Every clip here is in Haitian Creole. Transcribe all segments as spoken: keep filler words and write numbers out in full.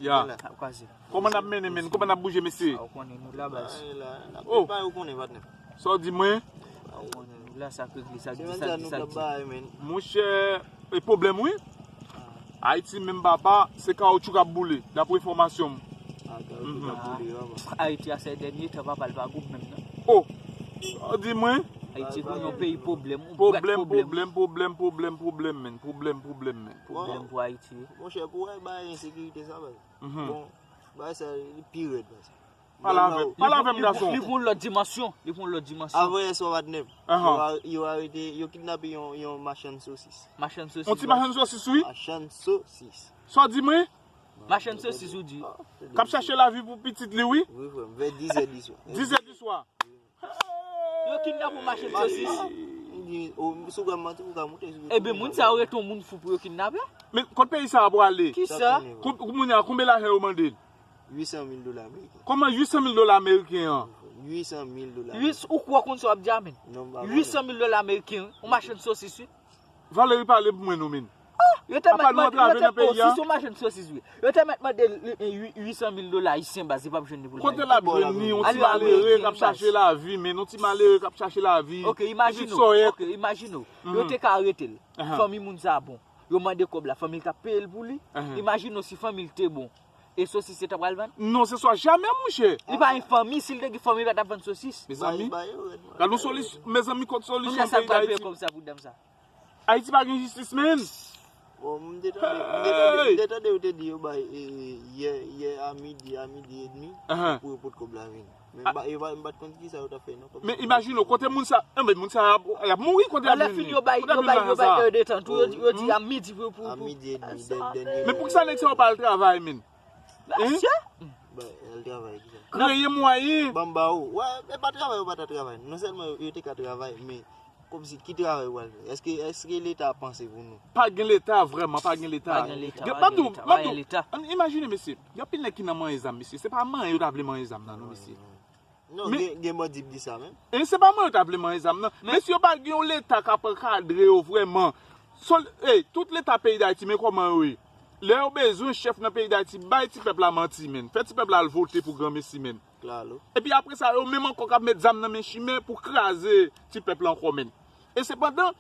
Ya. Ap kwaze. Kòman n ap mennen, men? Kòman n ap bouje, mesye? Sa ou konnen nou la, baz. Bagay la, n ap Oh. Prepare, ou konnen, patnè. Sa w di mwen? Sa ou konnen nou la, sa k regle, sa k di, sa k di, sa k di. Monchè, e pwoblèm, wi. Ayiti menm, papa, se kawoutchou k ap boule, dapre enfòmasyon m. Ah, kawoutchou k ap boule, papa. Ayiti a, se dènye tan, papa, l pa goup menm, non. Oh! Sa w di mwen? Ayiti vin yon peyi pwoblèm, yon bwat pwoblèm. Pwoblèm, pwoblèm, pwoblèm, pwoblèm, pwoblèm, men. Pwoblèm, pwoblèm, men. Pwoblèm pou Ayiti, wi. Monchè, pou wè bagay ensekirite sa, baz. Bon, bagay sa, li pi rèd, baz. Pale avè m, pale avè m, gason. Li pran lòt dimansyon, li pran lòt dimansyon. Avan yè swa, patnè m, yo a-, yo arete, yo kidnape yon, yon machann sosis. Machann sosis. Yon ti machann sosis, wi. Machann sosis. Sa w di mwen? Machann sosis, ou di. K ap chache lavi pou pitit li, wi. Wi, frè m, vè dizè di swa. Dizè di swa. Yo kidnape yon machann sosis. M di, o, si w pral manti, ou ka moute sou. Ebyen, moun sa yo rete yon moun fou pou yo kidnape? Men, kot peyi sa a prale? Kisa? Kou-, kou-, moun an, konbyen lajan yo mande l? Uit san mil dola ameriken. Kòman uit san mil dola ameriken an? Uit san mil dola. Uit, ou kwè w konn sa w ap di a, men? Non, m pa konnen. Uit san mil dola ameriken, wi. Yon machann sosis, wi. Valérie, pale pou mwen non, men. Yo te mèt mande, yo te, oh, si se yon machann sosis, wi. Yo te mèt mande l, eh, uit san mil dola ayisyen, baz, li p ap jwenn li pou l bay. Kote l ap jwenn li, yon ti malere k ap chache lavi, men yon ti malere k ap chache lavi. Ok, imajine w, ok, imajine w. Yo te ka arete l. Fanmi moun sa a bon. Yo mande kòb la, fanmi l t ap peye l pou li. Imajine w si fanmi l te bon. E sosis yo t ap pral vann? Non, se swa jamè, monchè. Li pa gen fanmi, si l te gen fanmi, li pa t ap vann sosis. Mezanmi, gad yon solisyon, mezanmi, kot solisyon peyi Dayiti. Kounye a sa pral peye kòb sa pou dam sa. Ayiti pa gen jistis, men. Bon, m te tande, m te tande, m te tande yo te di yo bay, e, yè, yè a midi, a midi edmi, pou yo pot kòb la vini. Men m pa, yo pa, m pa t konn kisa yo t ap fè, non. Men imajine w, kote moun sa, enben, moun sa y ap, y ap mouri, kote y ap jwenn li? Yo bay, yo bay, yo bay èdtan tou, yo, yo di a midi pou, pou, pou. A midi edmi, dènye. Men poukisa nèg sa yo pa al travay, men? Mesye! Bay, al travay, kisa? Kreye mwayen. Ban m ba ou. Wè, e pa travay, yo pa ta travay. Non sèlman yo, yo te ka travay, men kòmsi ki travay yo pral fè? Èske, èske Leta ap panse pou nou? Pa gen Leta, vrèman, pa gen Leta. Pa gen Leta, pa gen Leta, pa gen Leta. Imajine, mesye, gen anpil nèg ki nan manyen zam, mesye. Se pa manyen yo ta vle manyen zam nan, non, mesye. Non, gen, gen bandi k di sa menm. E se pa manyen yo ta vle manyen zam nan. Men si yo pa gen yon Leta k ap ankadre yo vrèman. Ey, tout Leta peyi Dayiti, men kòman yo ye. Lè yo bezwen chèf nan peyi Dayiti, bay ti pèp la manti, men. Fè ti pèp la al vote pou granmesi, men. Epi apre sa, yo menm ankò k ap met zam nan men chimè pou kraze ti pèp la ankò, men. E sepandan,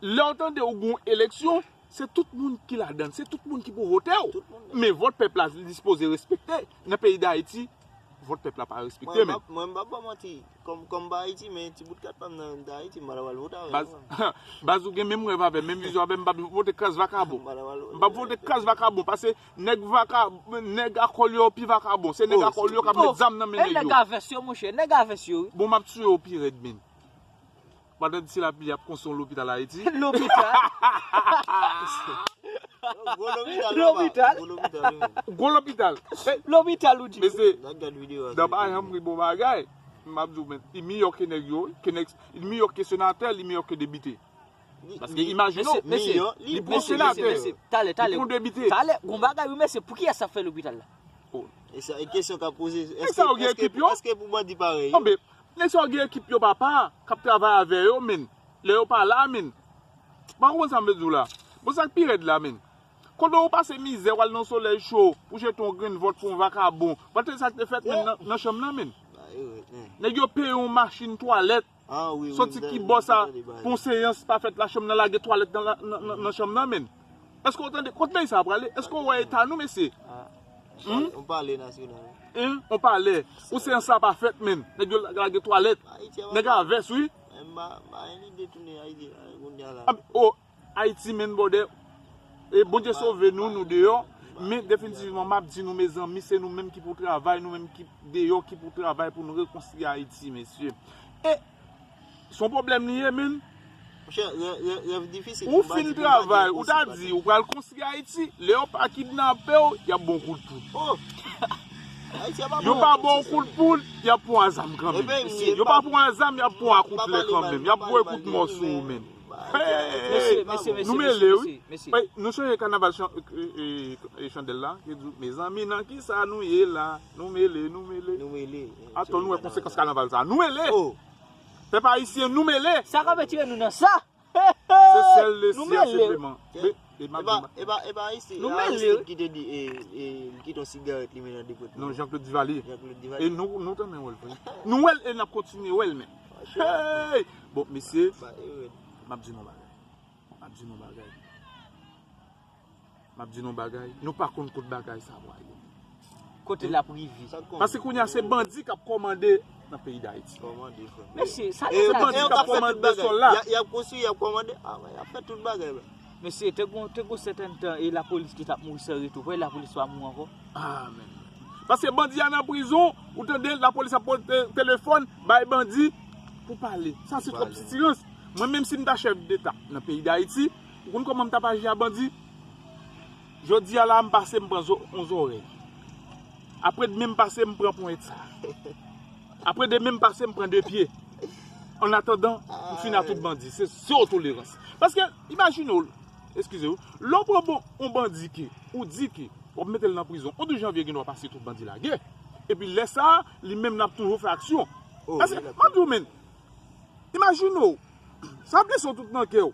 lè w tande ou gen yon eleksyon, se tout moun ki ladan l, se tout moun ki pou vote w. Men vòt pèp la li sipoze respekte. Nan peyi Dayiti, vòt pèp la pa respekte, men. Mwen, m p ap ba w manti, kòm, kòm m pa Ayiti, men ti bout kat pa m nan, nan Ayiti, m pa ta pral vote avè l, non. Baz, ou gen menm rèv avè m, menm vizyon avè m, m p ap vote kras vakabon. M p ap vote kras vakabon, paske nèg vaka-, nèg a kòl yo pi vakabon, se nèg a kòl yo k ap met zam nan men nèg yo. E nèg a vès yo, monchè, nèg a vès yo, wi. Bon, m ap tiye w pi rèd, men. Pandan di se lapli ap konstwi yon lopital Ayiti. Lopital. Gwo lopital, papa. Lopital. Gwo lopital, wi, men. Gwo lopital. Lopital, ou di. Mesye, nan pa janm ri bon bagay. M ap di w, men, li miyò ke nèg yo, ke nèg, li miyò ke senatè, li miyò ke depite. Paske imajine w, li pran senatè, li pran depite. Talè, talè, gon bagay, wi, mesye, pou kiyès ap fè lopital la? E sa, e kesyon k ap poze, èske, èske pou bandi parèy yo? Nèg sa yo gen ekip yo, papa, k ap travay avè yo, men. Lè yo pa la, men. Ou pa konprann sa m vle di w la? Bon, sa k pi rèd la, men. Kote w pase mizè, w al nan solèy cho, pou jete yon grenn vòt pou yon vakabon. Pandan sa k te fèt, men, nan, nan chanm nan, men. Nèg yo peye yon machin twalèt. Soti ki bò sa, pou yon seyans pa fèt la, chanm nan lage twalèt nan, nan, nan, nan chanm nan, men. Èske w tande? Kot peyi sa a prale? Èske w wè eta nou, mesye? Yon palè nasyonal. Yon palè. Pou seyans sa pa fèt, men. Nèg yo lage twalèt. Nèg a vès, wi. M pa, m pa gen lide tounen Ayiti, kounye a la. O, Ayiti, men, bòdè. E Bondye sove nou, nou deyò. Men definitivman, m ap di nou, mezanmi, se nou menm ki pou travay, nou menm ki deyò, ki pou travay pou nou rekonstwi Ayiti, mesye. E se yon pwoblèm li ye, men. Monchè, rè-, rè-, rèv difisil. Ou fin travay, ou ta di ou pral konstwi Ayiti, lè yo pa kidnape w, y ap ba w kout poud. Yo pa ba w kout poud, y ap pran zam kanmenm. Yo pa pran zam, y ap pran kout lè kanmenm. Y ap voye kout mò sou ou, men. Hey, nou mele, wi. Nou sonje kanaval Chandèl la, ki di, mezanmi, nan kisa nou ye la? Nou mele, nou mele. Atò, nou wè konsekans kanaval sa. Nou mele. Pèp ayisyen, nou mele. Sa k ap retire nou nan sa? Se sèl Lesye a, senpleman. E pa, e pa, e pa Aristide ki te di, e, e, Li t yon sigarèt li men nan de kote. Non, Jean-Claude Duvalier. Jean-Claude Duvalier. E nou, nou tanmen wè l vre. Nou wè l e n ap kontinye wè l men. Hey! Bon, mesye, m ap di nou bagay. M ap di nou bagay. M ap di nou bagay. Nou pa konn kot bagay sa pral ye. Kote l ap rive. Paske kounye a se bandi k ap kòmande nan peyi Dayiti. Kòmande frè. Mesye, sa e bandi k ap kòmande sòl la. Y ap konstwi, y ap kòmande, a, y ap fè tout bagay la. Mesye, te gon, te gon sèten tan e lapolis ki t ap mouri san retou. Pou lapolis pa mouri ankò. Amen. Paske bandi a nan prizon, ou tande lapolis ap pote telefòn, bay bandi pou pale. Sa se twòp sitirans. Mwen menm si m ta chèf deta nan peyi Dayiti, ou konn kòman m t ap aji a bandi? Jodi a la m pase m pran zo- yon zòrèy. Apre demen m pase m pran ponyèt sa. Apre demen m pase m pran de pye. An atandan, m fini a tout bandi. Se zero tolerans. Paske, imajine w, eskize w, lè w pran bon, yon bandi ke, ou di ke, w ap mete l nan prizon, yon douz janvye gen dwa pase tout bandi lage. Epi lè sa a, li menm l ap toujou fè aksyon. Paske, m ap di w, men, Imajine w, sa blese w tout nan kè w.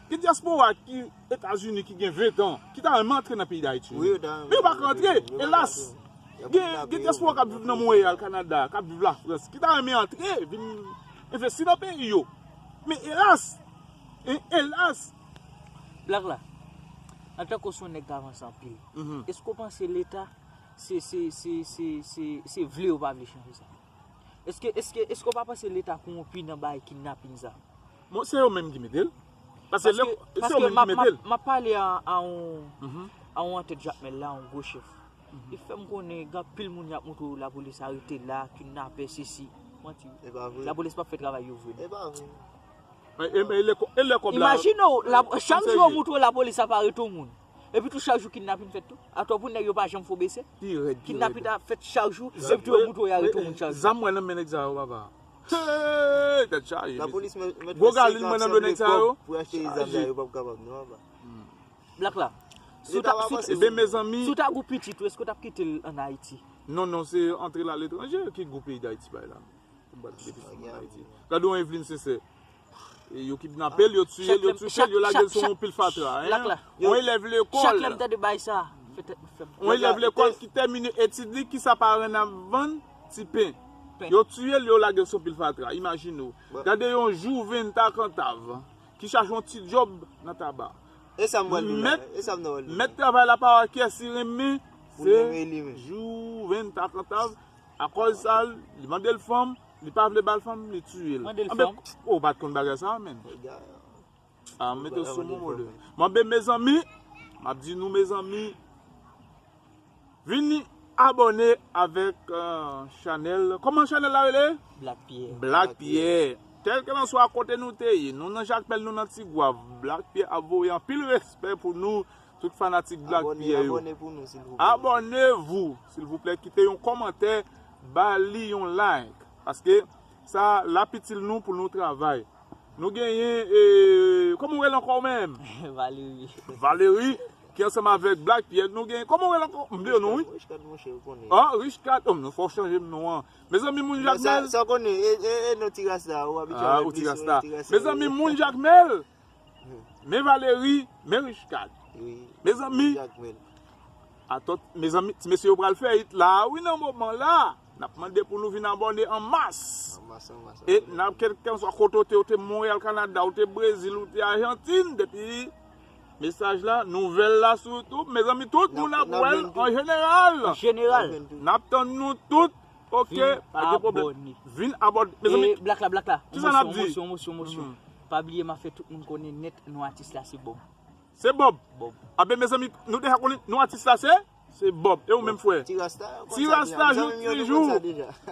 Gen dyaspora ki Etazini ki gen ven tan, ki ta renmen antre nan peyi Dayiti wi. Men yo pa ka antre, elas. Gen, gen dyaspora k ap viv nan Monreyal, Kanada, k ap viv Lafrans, ki ta renmen antre, vin envesti nan peyi yo. Men elas, e, elas. Black la, antanke w se yon nèg k avanse anpil, èske w panse Leta se, se, se, se, se, se vle yo pa vle chanje sa? Èske, èske, èske w pa panse Leta kowonpi nan bagay kidnapin sa? Bon, se yo menm ki mete l. Paske lè, se yo menm ki mete l. M ap pale a, a yon, a yon antèt Jakmèl la, yon gwo chèf. Li fè m konnen gen anpil moun y ap montre w lapolis arete la, kidnapè, sesi. Manti. Lapolis p ap fè travay yo vre. E pa vre. E lè kòb la. Imajine w, chak jou yo montre w lapolis ap arete yon moun. Epi tou chak jou kidnapin fèt tou. Atò pou nèg yo pa janm fè w bese. Kidnapin ap fèt chak jou. Epi tou yo montre w y arete yon moun chak jou. Zam mwen nan men nèg sa yo papa. Hey, tèt chaje. Lapolis mèt fè senkann san de kòb pou achte zam sa yo p ap kapab non papa. Black la. Si w ta, si w ta, si w ta gou pitit ou, èske w t ap kite l ann Ayiti? Non, non, se antre l aletranje ki gou peyi Dayiti bay la. Gade yon Evelyn Sensè. Yo kidnape l, yo tiye l, yo touche l, yo lage l sou yon pil fatra. Yon elèv lekòl. Yon elèv lekòl ki tèmine etid li, kisa paran n ap vann? Ti pen. Yo tiye l, yo lage l sou pil fatra. Imajine w. Gade yon jouven takantav ki chache yon ti djòb nan taba. Mèt travay la pa wè kiyès li renmen, se jouven takantav. Akòz sa, li mande l fanm, li pa vle ba l fanm, li tiye l. Mande l fanm. Ou pa t konn bagay sa a menm. A, mete w sou mwen, mode. Mwen, ben, mezanmi, m ap di nou, mezanmi, vini abòne avèk chanèl. Kòman chanèl la rele? Black Pierre. Black Pierre. Kèlkelanswa kote nou te ye, nou nan Jakmèl, nou nan Tigwav, Black Pierre ap voye anpil respè pou nou, tout fanatik Black Pierre yo. Abòne pou nou, silvouplè. Abòne vou, silvouplè, kite yon kòmantè, ba li yon like. Paske sa l ap itil nou pou nou travay. Nou genyen, e, kòman w rele ankò w menm? Valery. Valery, ki ansanm avèk Black Pierre. Nou genyen, kòman w rele ankò? M bliye non w wi. Richcard, monchè, ou konnen. Ah, Richcard. Oh, non, fò w chanje m non an. Mezanmi, moun Jakmèl. Sa, sa w konnen, e, e, e non ti rasta, ou abitye avèk li, ti rasta. Mezanmi, moun Jakmèl. Men Valery, men Richcard. Mezanmi. Atò, mezanmi, ti mesye yo pral fè it la, wi, nan moman la. N ap mande pou nou vin abòne an mas. An mas, an mas. E n ap, kèlkeswa kote w te, ou te Monreyal, Kanada, ou te Brezil, ou te Ajantin, depi mesaj la, nouvèl la sou YouTube, mezanmi, tout moun ap wè l an jeneral. An jeneral. N ap tann nou tout, oke, pa gen pwoblèm. Vin abòne. Mezanmi, Black la, Black la. Kisa n ap di? Yon mosyon, yon mosyon, yon mosyon. Pa bliye, m ap fè tout moun konnen nèt, non atis la se Bob. Se Bob. Bob. Anben, mezanmi, nou deja konnen non atis la se, se Bob. E ou menm, frè? Ti Rasta, Ti Rasta, jou ki jou.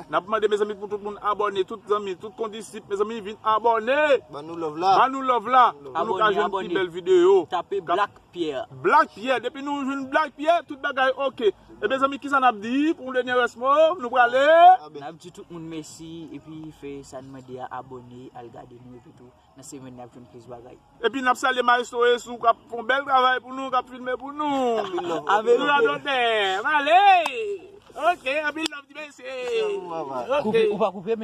N ap mande, mezanmi, pou tout moun abòne, tout zanmi, tout kondisip, mezanmi, vin abòne. Ban nou love la. Ban nou love la. Pou nou ka jwenn pi bèl videyo. Tape Black Pierre. Black Pierre. Depi nou jwenn Black Pierre, tout bagay oke. E mezanmi, kisa n ap di pou dènye rès mo? Nou prale. N ap di tout moun mèsi, epi fè sa n mande a, abòne, al gade nou, epi tou. Nan semèn n ap jwenn plis bagay. Epi n ap salye Maestro Esou k ap fè yon bèl travay pou nou, k ap filme pou nou. Anpil love. Avè nou. Radotè, m ale. Oke, anpil love ti mesye. Oke. Koupe, ou pa koupe?